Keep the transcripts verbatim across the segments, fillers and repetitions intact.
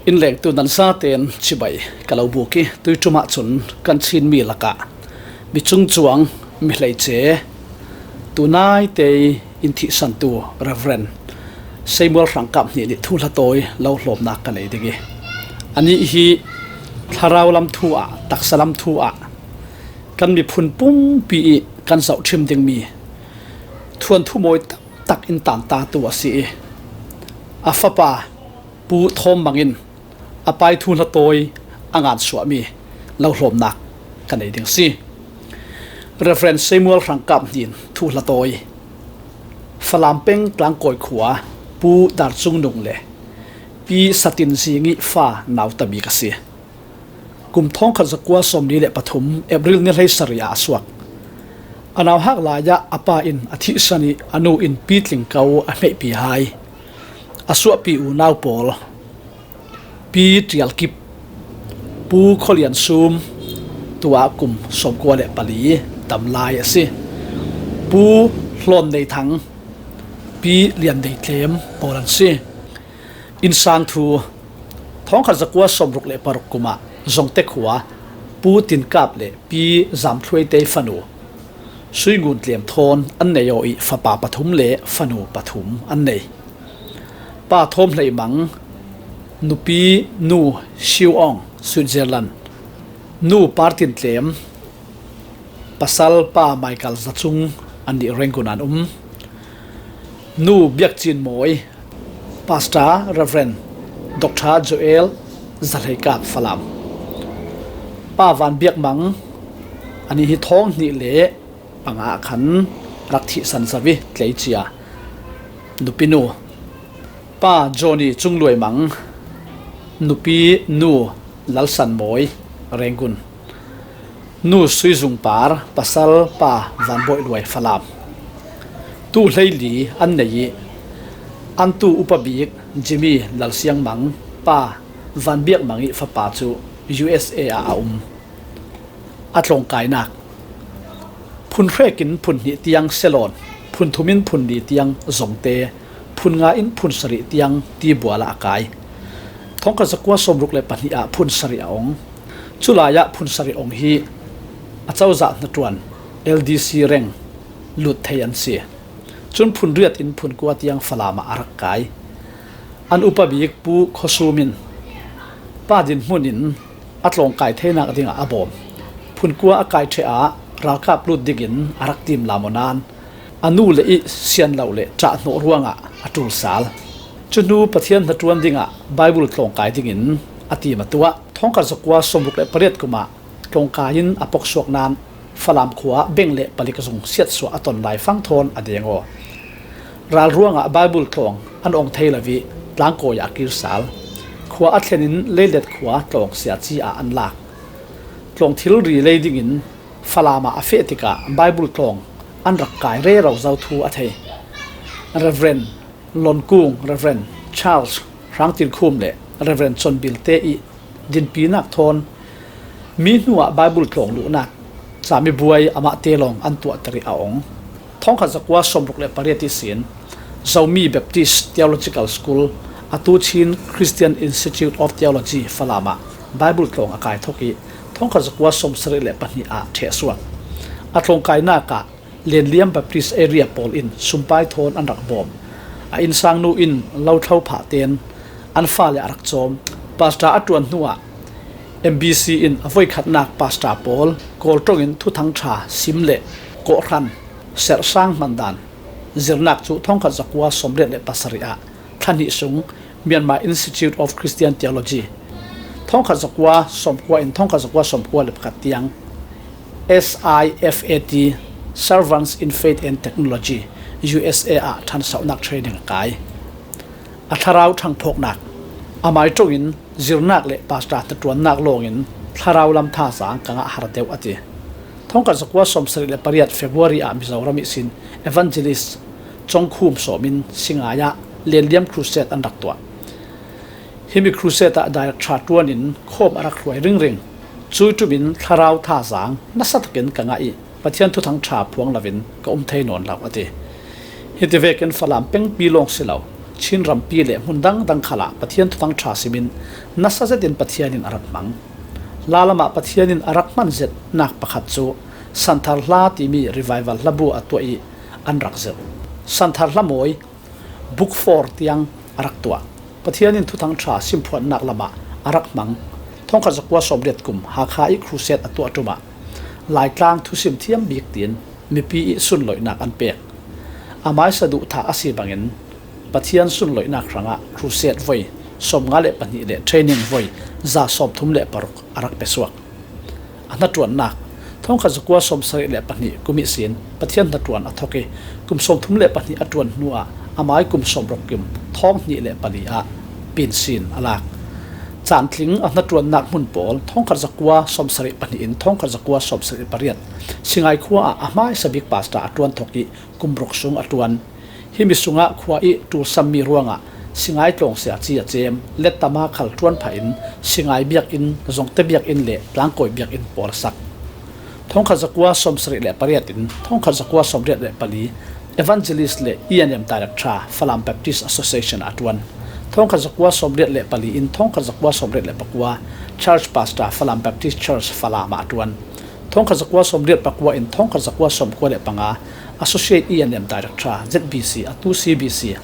Inn lengtu nan zaten chibai ka lo buk i, tui ṭumah chun kan Chin mi lakah mi chungchuang, mi hleice, tunaite in thihsantu Reverend Seimual Hrangkap hnih nih thuhla tawi lo hlawmnak ka nei ding i, anih hi thlarau lam thu ah, taksa lam thu ah kan miphun pumpi i kan zohṭhim dingmi thuanthu mawi taktak in tantatu a si i, a fapa Pu Thawm Mang in a pai thuhla tawi a ngansuahmi lo hlawmnak ka nei ding si. Reverend Seimual Hrangkap hnih thuhla tawi Falam peng Tlangkawi khua Pu Dar Cung Nung le Pi Satin Zingi fa nauta bik a si. Kum thawngkhat zakua sawmli le pathum April ni hleisarih ah a suak. A nauhak lai-ah a pa in a thihsan i, a nu in Pi Tling Ko a hmeihpi hai, a suahpi unau pawl Pi Ṭial Kip, Pu Khaw Lian Sum, tuah kum sawmkua le pali dam lai a si. Pu Hlawn Nei Thang, Pi Lian Nei Tlem pawl an si. Innsang thu: Thawngkhat zakua sawmruk le paruk kum ah Zongte khua Pu Tin Kap le Pi Zam Thluai te fanu Sui Ngun Tlem Thawn an nei aw i, fapa pathum le fanu pathum an nei. Pa Thawm Hlei Mang, nupi Nu Siu Aung, Switzerland, Nu Par Tin Tlem, pasal Pa Michael Za Cung, an nih Rangoon an um. Nu Biak Cin Mawi, Pastor Reverend Doctor Joel Za Hlei Kap, Falam. Pa Van Biak Mang, anih hi thawng hnih le panga ah khan rak thihsan zo i, Tleicia, nupinu. Pa Johnny Cung Luai Mang, nupi Nu Lal San Mawi, Rangoon. Nu Sui Zung Par, pasal Pa Van Bawi Luai, Falam. Tu hleili an nei i, an tu upa bik Jimmy Lal Siang Mang, Pa Van Biak Mang i fapa cu U S A ah a um. A tlawngkainak: Phun hrek in phun hnih tiang Selon, phun thum in phun li tiang Zongte, phun nga in phun sarih tiang Tibual ah a kai. Thawngkhat zakua sawmruk le pahnih ah phun sarih a ong. Culai ah phun sarih ong hi a cozah hnaṭuan L D C reng lut thei an si. Cun phun riat in phun kua tiang Falam ah a rak kai. An upa bik Pu Khaw Sum in pa dinhmun in a tlawngkai theinak dingah a bawm. Phun kua a kai ṭheh ah ralkap lut dingin a rak timlam aw nain a nu le i sian lo le ṭah hnawh ruangah a ṭul sal. Cu hnu Pathian hnaṭuan dingah Baibal tlawngkai dingin a tim a tuah. Thawngkhat zakua sawmruk le pariat kum ah tlawngkai in a poksuak nain Falam khua ah beng le palik zung siatsuah a ton laifang thawn a deng aw. Ral ruangah Baibal tlawng an ong thei lo i, Tlangkawi ah a kir sal. Khua a thlen in Leilet khua tlawng siaci ah an lak. Tlawng thilri lei dingin Falam ah a feh tikah Baibal tlawng an rak kai rero zo thu a thei Reverend Lon Kung, Reverend Charles Hrang Tin Khum le Reverend Chon Bil te i dinpinak thawn mi hnuah Baibal tlawng luhnak camibuai amahte lawng an tuahter i a ong. Thawngkhat zakua sawmruk le pariat ihsin Zomi Baptist Theological School, atu Chin Christian Institute of Theology Falam ah Baibal tlawng a kai thok i, thawngkhat zakua sawmsarih le pahnih ah ṭheh a suak. A tlawngkainak ah Lenliam Baptist Area pawl in sumpai thawn an rak bawm. A innsangnu in lo thlo phah tein an fale a rak cawm. Pastor a ṭuan hnuah M B C in a voikhatnak pastor pawl Kawl ṭawng in Thuthang ṭha sim le kawhhran serhsang hmandan zirnak cu thawngkhat zakua sawmriat le pasarih ah thla hnih sung Myanmar Institute of Christian Theology, thawngkhat zakua sawmkua in thawngkhat zakua sawmkua le pakhat tiang S I F A T, Servants in Faith and Technology, U S A ah ṭhansohnak training a kai. A thlarau ṭhangphawknak: Amai ṭawng in zirnak le pastor hnaṭuannak lawngin thlarau lam thazaang ka ngah har deuh, a ti. Thawngkhat zakua sawmsarih le pariat February ah Mizoram ihsin Evangelist Cawng Khum Sawm in Singai ah Lenliam Crusade an rak tuah. Himi Crusade ah Director ṭuan in khawm a rak hruai ringring. Cui ṭum in thlarau thazaang nasa takin ka ngah i, Pathian Thuthang ṭha phuang loin ka um thei nawn lo, a ti. Hiti vekin Falam pengpi lawng si lo, Chin rampi le hmun dangdang khalah Pathian thuthang ṭha simin nasa zetin Pathian in a rak hmang. Hla lamah Pathian in a rak hman zetnak pakhat cu Santhar Hla timi revival hlabu a tuah ih an rak zirh. Santhar Hla mawi, Book four tiang a rak tuah. Pathian in thuthang ṭha simphuannak lamah a rak hmang. Thawngkhat zakua sawmriat kum Hakha ih crusade a tuah ṭumah Laitlang thusim thiam bik tiin mipi ih sunloihnak an pek. A hmaisa duhthah a si bangin Pathian sunloihnak hrangah crusade voi sawmnga le pahnih le training voi za sawmthum le paruk a rak pesuak. A hnaṭuannak, thawngkhat zakua sawmsarih le pahnih kum ihsin Pathian hnaṭuan a thawk ih kum sawmthum le pahnih a ṭuan hnuah a hmai kum sawmruk kum thawng hnih le pali ah pinsin a lak. Cantling a hnaṭuannak hmun pawl, thawngkhat zakua sawmsarih pahnih in thawngkhat zakua sawmsarih pariat Singai khua ah a hmaisa bik pastor a ṭuan thawk ih kum ruk sung a ṭuan. Himi sungah khua ih ṭulsammi ruangah Singai tlawngsia ci a cem, lettama khal ṭuan phah in Singai biakinn, Zongte biakinn le Tlangkawi biakinn pawl a sak. Thawngkhat zakua sawmsarih le pariat in thawngkhat zakua sawmriat le pali Evangelist le E and M Director Falam Baptist Association a ṭuan. Thawngkhat zakua sawmriat le pali in thawngkhat zakua sawmriat le pakua Church Pastor Falam Baptist Church Falam ah a ṭuan. Thawngkhat zakua sawmriat pakua in thawngkhat zakua sawmkua le panga Associate E and M Director Z B C, atu C B C.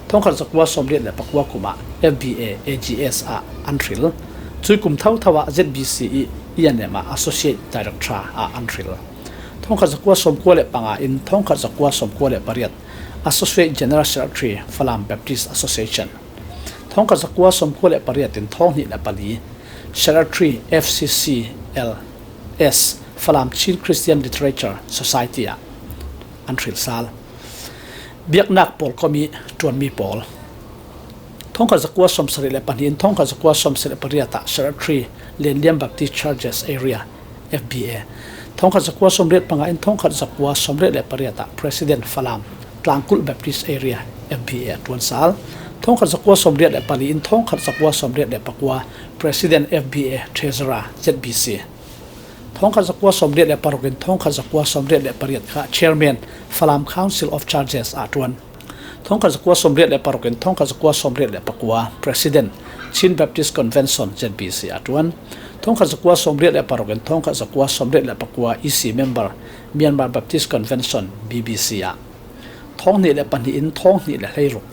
Thawngkhat zakua sawmriat le pakua kum ah F B A A G S ah an hril. Cui kum thotho ah Z B C ih E and M ah Associate Director ah an hril. Thawngkhat zakua sawmkua le panga in thawngkhat zakua sawmkua le pariat Associate General Secretary Falam Baptist Association. Thawngkhat zakua sawmkua le pariat in thawng hnih le pali Secretary F C C L S, Falam Chin Christian Literature Society ah an hril sal. Biaknak pawl kom ih ṭuanmi pawl. Thawngkhat zakua sawmsarih le pahnih in thawngkhat zakua sawmsarih pariat ah Secretary Lianliam Baptist Churches Area F B A. Thawngkhat zakua sawmriat panga in thawngkhat zakua sawmriat le pariat ah President Falam Tlangkulh Baptist Area F B A a ṭuan sal. Thawngkhat zakua sawmriat le pali in thawngkhat zakua sawmriat le pakua President F B A Treasurer Z B C. Thawngkhat zakua sawmriat le paruk in thawngkhat zakua sawmriat le pariat kha Chairman Falam Council of Churches a ṭuan. Thawngkhat zakua sawmriat le paruk in thawngkhat zakua sawmriat le pakua President Chin Baptist Convention Z B C a ṭuan. Thawngkhat zakua sawmriat le paruk in thawngkhat zakua sawmriat le pakua E C member Myanmar Baptist Convention B B C ah. Thawng hnih le pahnih in thawng hnih le hleiruk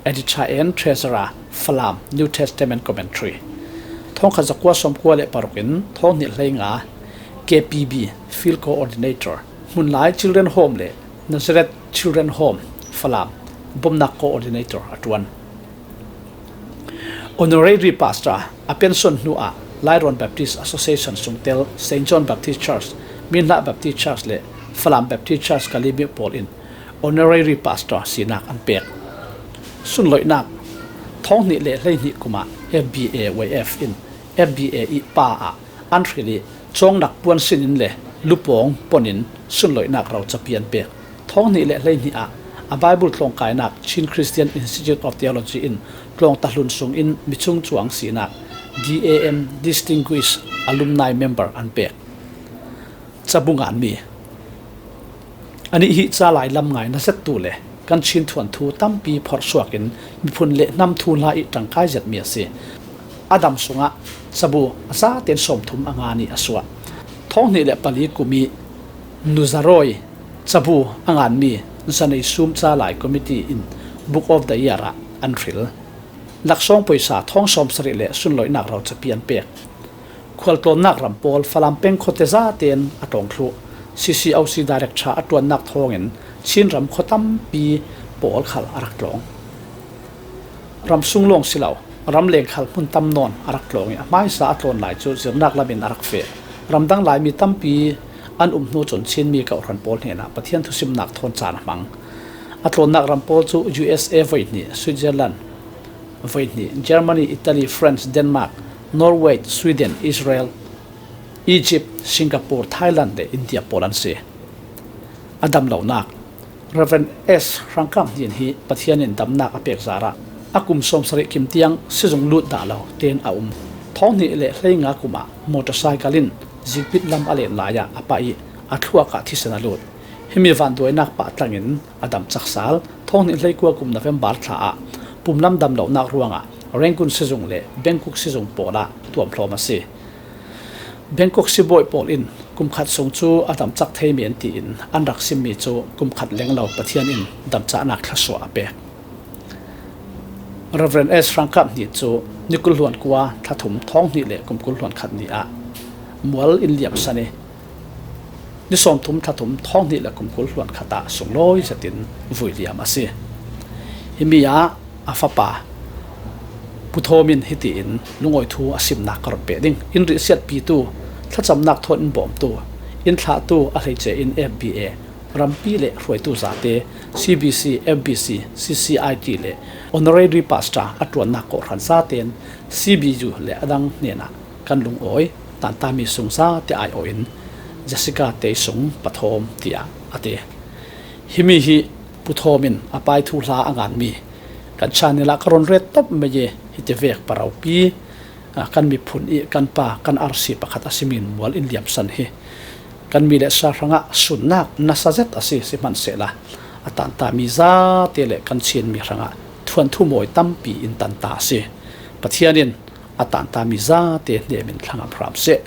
Editor and Treasurer Falam New Testament Commentary. Thawngkhat zakua sawmkua le paruk in thawng hnih hleinga K P B Field Coordinator, Hmunlai Children Home le Nazareth Children Home Falam Bomnak Coordinator a ṭuan. Honorary Pastor a pension hnuah Lairawn Baptist Association sungtel Saint John Baptist Church, Minhla Baptist Church le Falam Baptist Church Kalemyo pawl in Honorary Pastor sinak an pek. Sunloihnak, thawng hnih le hleihnih kum ah F B A Y F in F B A ih pa ah an hril ih cawngnak puan sinin le lupawng ponin sunloihnak rocapi an pek. Thawng hnih le hleihnih ah a Bible tlawngkainak Chin Christian Institute of Theology in tlawngta hlun sungin mi chungchuang sinak D A M Distinguished Alumni Member an pek. Cabu nganmi. Anih hi ca lai lam ngai nazettu le kan Chin thuanthu tampi phorhsuak in miphun le hnam thuhla ih ṭangkai zetmi a si. A dam sungah cabu a zaten sawmthum a ngan ih a suah. Thawng hnih le pali kum ih Nu Za Rawi cabu a nganmi Za Nei Sum ca lai committee in Book of the Year ah an hril. Laksawng pawisa thawng sawmsarih le sunloihnak rocapi an pek. Khualtlawnnak ram pawl Falam peng khuate zaten a tlawng thluh. C C O C Director a ṭuannak thawngin Chin ram khua tampi pawl khal a rak tlawng. Ram sung lawng si lo, ram leng khal hmun tam nawn a rak tlawng ih a hmaisa a tlawn lai cu zirnak lamin a rak feh. Ramdang Laimi tampi an um hnu cun Chinmi kawhhran pawl hnenah Pathian thusimnak thawn caan a hmang. A tlawnnak ram pawl cu U S A voihnih, Switzerland voihnih, Germany, Italy, France, Denmark, Norway, Sweden, Israel, Egypt, Singapore, Thailand le India pawl an si. A damlonak, Reverend S Hrangkam Hnin hi Pathian in damnak a pek zarah a kum sawmsarih kim tiang sizung lut dah lo tein a um. Thawng hnih le hleinga kum ah motorcycle in Zikpit lam a len lai ah a pah ih a thluak ah thisen a lut. Himi vanduainak pah tlangin a dam cak sal. Thawng hnih hleikua kum November thla ah pumlam damlohnak ruangah Rangoon sizung le Bangkok sizung pawlah tuamhlawm a si. Bangkok sibawi pawl in kum khat sung cu a damcak thei men tiin an rak simmi cu kum khat lenglo Pathian in damcahnak thluasuah a pek. Reverend S Hrangkap Hnin cu ni kul hluan kua thla thum thawng hnih le kum kul hluan khat ni ah mual in liamsan i, ni sawmthum thla thum thawng hnih le kum kul hluan khat ah sunglawi zetin vui liam a si. Himi ah a fapa Pu Thawm in hitiin lungawi thu a simnak ka run peh ding. In rihsiatpitu, thlacamnak thawn in bawmtu, in thlahtu a hleice in F B A, rampi le hruaitu zate, C B C, F B C, C C I T le Honorary Pastor a ṭuannak kawhhran zaten C B U le a dang hnenah kan lungawi, tantami sung zate aiawh in Jessica Tei Sung Pathawm tiah a ti. Himi hi Pu Thawm in a pai thuhla a nganmi kan channel ah ka run ret top mai i, hitivek paraupi, aa, kan miphun i kan pa kan arsi pakhat a simin mual in liamsan hi kan mi le sa hrangah sunnak nasa zet a si, sihmanhsehla a tantami zate le kan Chinmi hrangah thuanthu mawi tampi in tanta a si. Pathian in a tantami zate hnemin thlangam hram seh.